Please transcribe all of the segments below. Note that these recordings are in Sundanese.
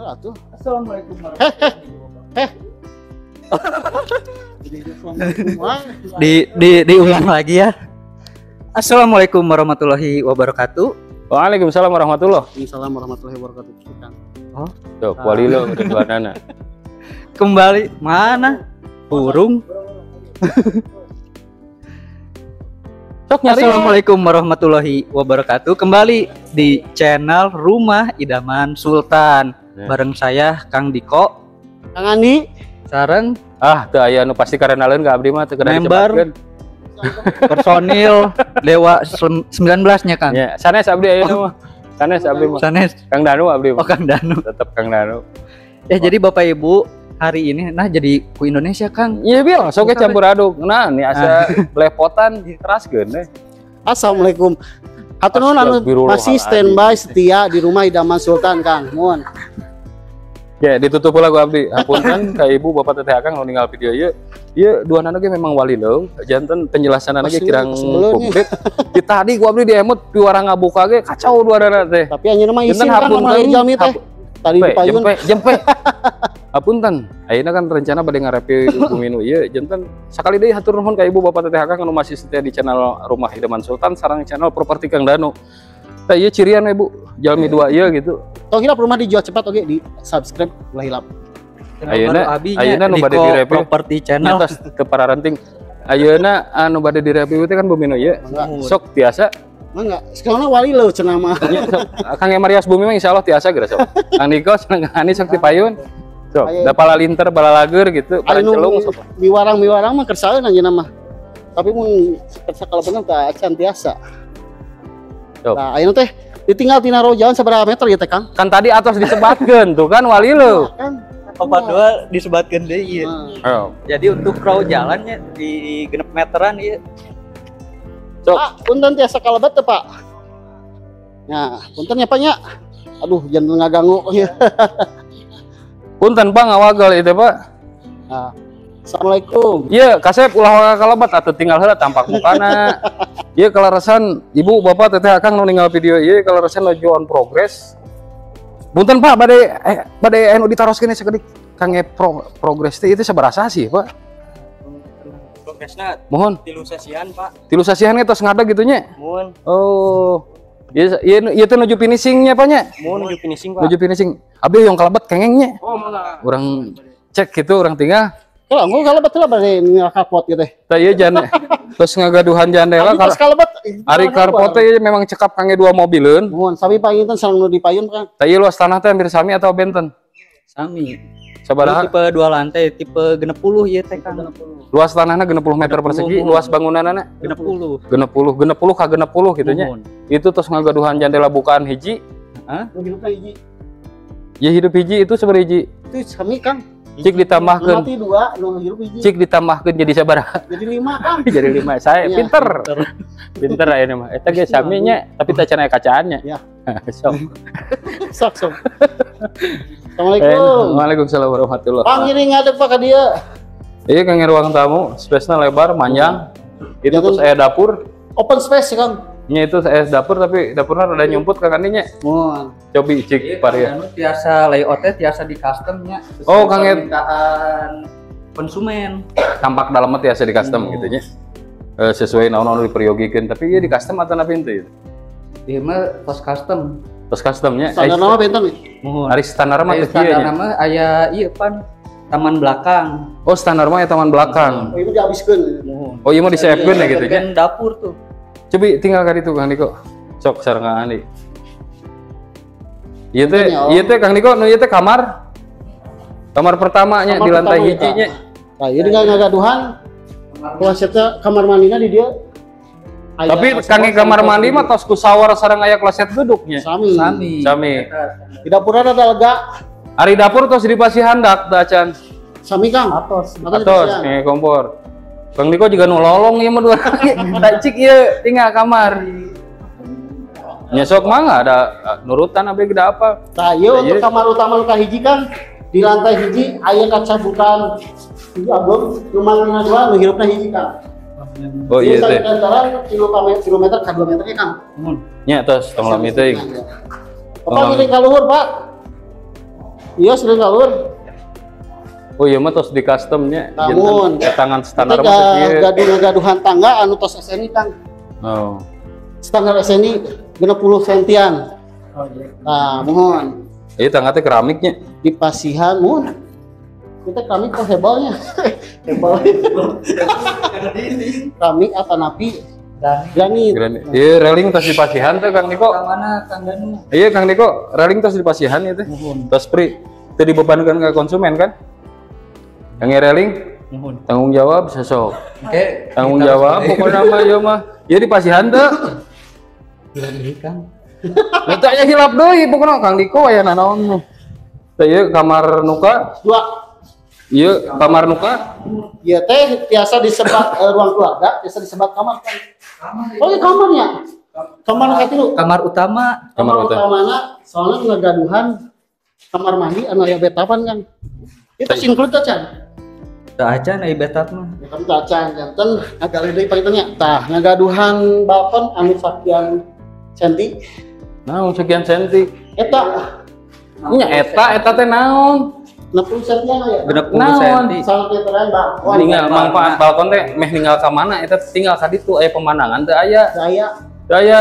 Bener atuh. Assalamualaikum warahmatullahi wabarakatuh. Diulang lagi ya. Assalamualaikum warahmatullahi wabarakatuh. Waalaikumsalam warahmatullahi. Waalaikumsalam warahmatullahi wabarakatuh. Oh, tuh, walilo udah nana. Kembali mana? Burung. Assalamualaikum warahmatullahi wabarakatuh. Kembali di channel Rumah Idaman Sultan. Ya. Bareng saya Kang Diko, Kang Andi, sareng teu aya nu pasti karenaleun ka abdi mah teu kedah member personil Dewa 19 nya Kang. Ya, sanes abdi ayeuna mah. Sanes abdi mah. Sanes. Kang Danu abdi mah. Oh, Kang Danu. Tetep Kang Danu. Ya, jadi Bapak Ibu hari ini nah jadi ku Indonesia Kang. Iya bil, sok ge campur aduk. Nah, ini asa belepotan teraskeun deh. Assalamualaikum. Hatur nuhun anu masih standby setia di Rumah Idaman Sultan Kang. Mohon. Ya, ditutup heula ku abdi. Hapunten ka ibu bapak teteh akang nu ninggal video ieu. Ieu duanana ge memang wali leung, janten penjelasanana ge kirang komplit. Di tadi ku abdi diemut piwarang ngabuka ge kacau duanana teh. Tapi anjeunna mah isin kan mah jalmi teh. Tadi di payun. Jempe. Hapunten. Ayeuna kan rencana bade ngarepi bumi nu ieu janten sakali deui hatur nuhun ka ibu bapak teteh akang anu masih setia di channel Rumah Idaman Sultan sareng channel Properti Kang Danu. Tah ieu cirian we Bu, jalmi dua ieu gitu. Tong hilap rumah dijual cepat oke di subscribe ulah hilap. Ayeuna ayeuna nu bade direview properti channel atas ke para ranting. Ayeuna anu bade direview teh kan bumi nu ieu. Sok tiasa. Mangga, sekarang wali leuh cenah mah. Kang Marias bumi mah insyaallah tiasa geura sok. Kang Niko sareng Ani sok dipayun. Sok, da palalinter balalager gitu, palancelung sok. Miwarang-miwarang mah kersaeun anjeunna mah. Tapi mun kersa kalebenan teh acan tiasa. Nah, ayeuna teh ditinggal tina rojalan sabaraha meter ya teh Kang? Kan tadi atos disebatkeun tuh kan wali leuh. Kan 42 disebatkeun deui ieu. Oh. Jadi untuk row jalannya di genep meteran ieu. Sok. Pak, punten tiasa kalebet teu, Pak? Nah, punten ya Pak nya. Aduh, jangan ngaganggu. Punten Pak ngawagel itu Pak. Nah. Assalamualaikum. Iya, kasep ulah kalebet atuh tinggal heula tampak mukana. Iya kaleresan ibu bapak teteh akang nu ninggal video ieu kaleresan laju on progress. Punten Pak bade anu ditaroskeun sakedik kangge progress teh itu sabaraha sih Pak? Progresna mohon 3 sasihan Pak. 3 sasihan ge tos ngadeg kitu nya? Mohon. Oh. Ieu ieu teh nuju finishingnya Pak nya? Mohon nuju finishing Pak. Nuju finishing. Abdi hoyong kalebet kengeng nya. Oh mangga. Urang cek gitu urang tinggal. Kalau engko kalebet heula bade ninggal carport gitu teh. Tah ieu jan terus ngagaduhan jandela kalebet. Ari carport teh memang cekap kangge 2 mobileun. Mohon sami panginten sareng nu dipayun Kang. Tah ieu luas tanah teh hampir sami atau benten? Sami. Sabaraha? Tipe 2 lantai, tipe 60 ieu teh Kang. Luas tanahna 60 meter persegi, luas bangunanana 60. 60, 60 ka 60 kitu nya. Itu terus ngagaduhan jandela bukaan hiji. Hah? Hidup hiji. Ya hidup hiji itu sabaraha hiji? Itu sami Kang. Cik ditambahkeun. Mati 2, nu hirup hiji. Cik ditambahkeun jadi sabaraha? Jadi 5 Kang. Jadi 5. Saya ya. Pinter. Pinter ayeuna mah. Eta ge sami nya, tapi teh can aya kacaannya. Ya. Sok. Sok sok. Assalamualaikum. Waalaikumsalam warahmatullahi. Pangiring ngadeg Pak ka dieu. Iya kang ruang tamu, space-nya lebar, manjang. Itu terus aya dapur. Open space ya, Kang. Nya itu saya dapur tapi dapurnya rada nyumput Kang Andi nya. Mohon. Cobi cik paria. Anu tiasa layoutnya tiasa di custom nya. Oh, Kang permintaan konsumen. Tampak dalamnya tiasa di custom gitu nya. Sesuai naon-naon diperyogikeun, tapi ieu di custom atau napi henteu? Ieu mah tos custom. Tos customnya. Standar mah benten nih. Mohon. Ari standar mah teu kieu nya. Standar mah aya ieu pan taman belakang. Oh, standar mah ya taman belakang. Oh, ieu dihabiskeun. Mohon. Oh, ieu mah disiapkeun ya gitu nya. Dapur tuh. Cobi tinggal ka ditu Kang Niko. Sok sareng Kang Andi. Ieu teh Kang Niko nu ieu teh kamar. Kamar pertamanya di lantai hiji nya. Nah, ieu tinggal ngagaduhan. Klosetnya kamar mandina di dieu. Tapi kang kamar mandi mah tos ku sawar sareng aya kloset duduknya. Sami. Sami. Di dapur ada lega. Ari dapur tos dipasihan dak teu acan. Sami Kang. Atos. Atos nih kompor. Bang Niko juga nu lolong ieu mah dua kali. Tak cik ieu tinggal kamar. Nya sok mah ada nurutan abdi gede apa. Tah ieu untuk kamar utama nu kahiji Kang di lantai hiji aya kaca bukaan hiji agung nu mangna dua nu hirupna hiji Kang. Oh iya teh. Antara 3 meter ka 2 meter Kang. Nya tos tong lami teuing. Bapak ngiring ka luhur, Pak. Iya, sudah galur. Oh iya mah tos di customnya. Namun tangan standar mah kieu. Gaduh-gaduhan tangga anu tos SNI Kang. Oh. Standar SNI 60 sentian. Oh, iya. Nah, mohon. Iya tangga teh keramiknya. Di pasihan mohon. Kita keramik kok hebalnya. Hebal. Keramik atau napi granit. Iya, railing tos di pasihan teh Kang Niko. Mana Kang Danu? Iya Kang Niko, railing tos di pasihan ieu teh. Tos pri teu dibebankan ke konsumen kan? Yang railing mohon. Tanggung jawab sosok. Oke, tanggung jawab pokoknya mah ieu mah. Ieu di pasihan teh. Deui Kang. Teu aya hilap deui pokona Kang Diko aya nanaon. Teh ieu kamar nuka 2. Ieu kamar nuka. Ieu teh biasa disebat ruang keluarga, biasa disebat kamar kan. Oh, iya kamarnya. Kamar katilu. Kamar utama. Kamar utamana soalnya ngagaduhan kamar mandi anu aya betapan Kang. Itu include teh can. Teu acan aya betap mah. Betap teu acan janten ngagali deui panginten Tah, ngagaduhan balkon anu sakian senti. Naon sekian senti? Eta. Nya eta teh naon? 60 sentian aya. 60 senti. Salah balkon. Ninggal manfaat balkon teh meh ninggal ka mana eta tinggal ka ditu aya pemandangan teu aya. Teu aya. Teu aya.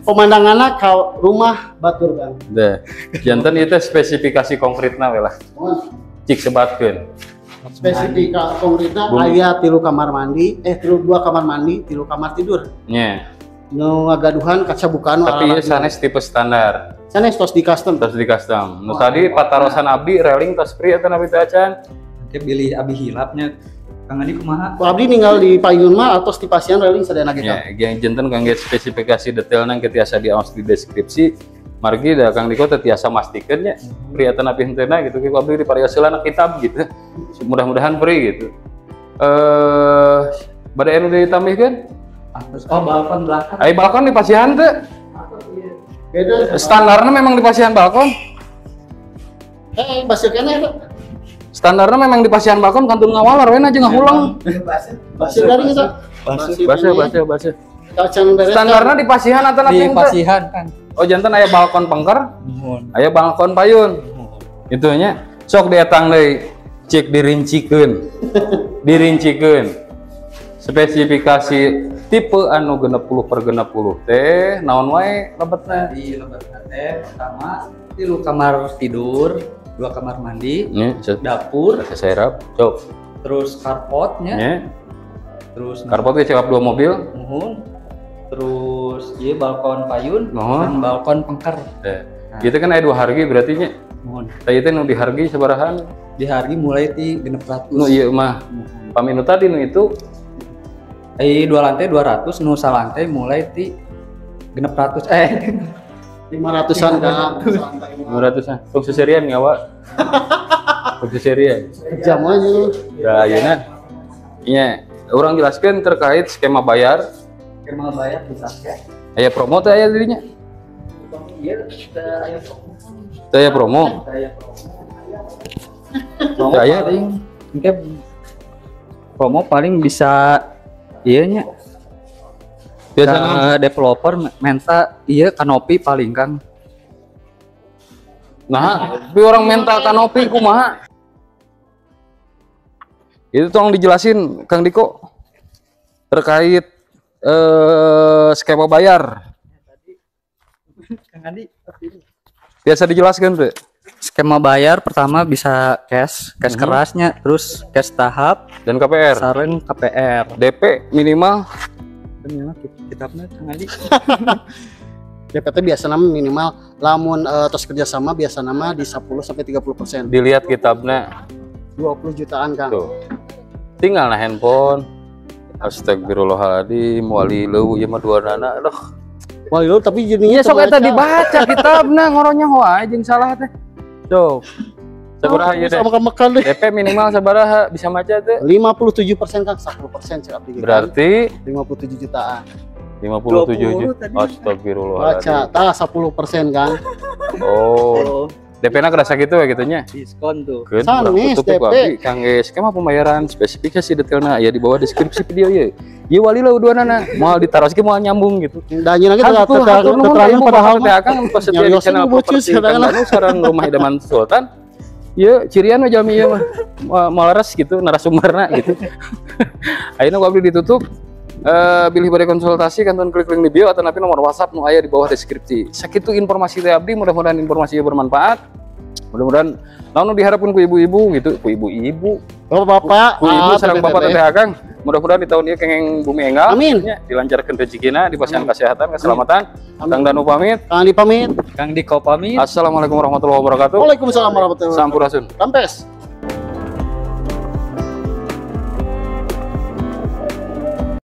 Pemandanganna ka rumah batur Kang. Deh. Janten ieu teh spesifikasi konkretna we lah. Cik sebatkeun. Spesifikasi konkretna aya 3 kamar mandi, 2 kamar mandi, 3 kamar tidur. Nya. Nu ngagaduhan kaca bukaan. Tapi ieu sanes tipe standar. Sanes tos di custom. Tos di custom. Nu tadi patarosan abdi railing tos pri eta nabi teh acan. Engke bilih abi hilapnya Kang Adi kumaha? Ku abdi ninggal di payun mah atos di pasian railing sadayana ge. Nya, janten kangge spesifikasi detailna engke tiasa diaos di deskripsi. Margi da Kang Diko teh tiasa mastikeun nya pri eta napi henteu gitu ku abdi diparioseulana kitab gitu. Mudah-mudahan pri gitu. Bade anu ditambihkeun? Oh, balkon belakang. Ai balkon di pasihan teu? Beda. Standarnya memang di pasihan balkon. Basir keneh eta. Standarnya memang di pasihan balkon kantun ngawalar we aja ngahulang. Basir garing eta. Basir. Standarnya di pasihan atau di pasihan kan. Oh, janten aya balkon pengker, aya balkon payun. Itu nya sok dietang deui, cik dirincikeun. Dirincikeun. Spesifikasi tipe anu 60/60 teh naon wae lebetna? Di lebetna teh pertama 3 kamar tidur, 2 kamar mandi, dapur, serap, cok. Terus carportnya. Terus carport teh cekap 2 mobil. Muhun. Terus ieu balkon payun dan balkon pengker. Nah. Gitu kan aya 2 harga berarti nya. Muhun. Tah ieu teh nu dihargi sabarahan? Dihargi mulai ti 600. Nu ieu mah. Pami nu tadi nu itu 2 lantai 200, nu salantai mulai ti 600 500-an Kang. 500-an. Tong seserian ngawa. Tong seserian. Jam aja. Ya ayeuna. Nya, urang jelaskeun terkait skema bayar. Skema bayar bisa ya. Aya promo teh aya dirinya? Iya, aya promo. Teh aya promo. Aya promo. Aya paling engke promo paling bisa iya nya. Biasanya developer minta iya kanopi paling Kang. Nah, tapi orang minta kanopi kumaha? Itu tolong dijelasin Kang Diko terkait skema bayar. Kang Andi. Biasa dijelaskan tuh. Skema bayar pertama bisa cash, cash kerasnya, terus cash tahap dan KPR. Sareng KPR. DP minimal. Kitabnya Kang Andi. DP teh biasa nama minimal lamun tos kerjasama biasa nama di 10 sampai 30%. Dilihat kitabnya 20 jutaan Kang. Tuh. Tinggal nah handphone. Astagfirullahaladzim, wali leuh ieu mah dua nana aduh. Wali leuh tapi jadinya sok eta dibaca kitabna ngoronya wae jeung salah teh. Sok. Sabaraha ieu teh? DP minimal sabaraha bisa maca teh? 57% Kang, 10% cek abdi. Berarti 57 jutaan. 57 juta. Astagfirullahaladzim. Baca tah 10% Kang. Oh. DP-na kerasa gitu ya gitu nya. Diskon tuh. Sanes DP. Kangge skema pembayaran spesifikasi detailna aya di bawah deskripsi video ieu. Ieu walila duanana moal ditaros ge moal nyambung gitu. Da anjeunna ge keterangan padahal mah Akang pas setia di channel properti Kang Danu sareng Rumah Idaman Sultan. Ieu cirian we jalmi ieu mah moal leres gitu narasumberna gitu. Ayeuna ku abdi ditutup. Bilih bade konsultasi kantun klik link di bio atau napi nomor WhatsApp nu aya di bawah deskripsi. Sakitu informasi teh abdi, mudah-mudahan informasinya bermanfaat. Mudah-mudahan naon nu diharapkeun ku ibu-ibu gitu, ku ibu-ibu, bapak-bapak, ku ibu sareng bapak teteh akang. Mudah-mudahan di tahun ieu kengeng bumi enggal. Amin. Ya, dilancarkeun rezekina, dipasihan kesehatan, keselamatan. Kang Danu pamit. Kang Andi pamit. Kang Diko pamit. Assalamualaikum warahmatullahi wabarakatuh. Waalaikumsalam warahmatullahi wabarakatuh. Sampurasun. Rampes.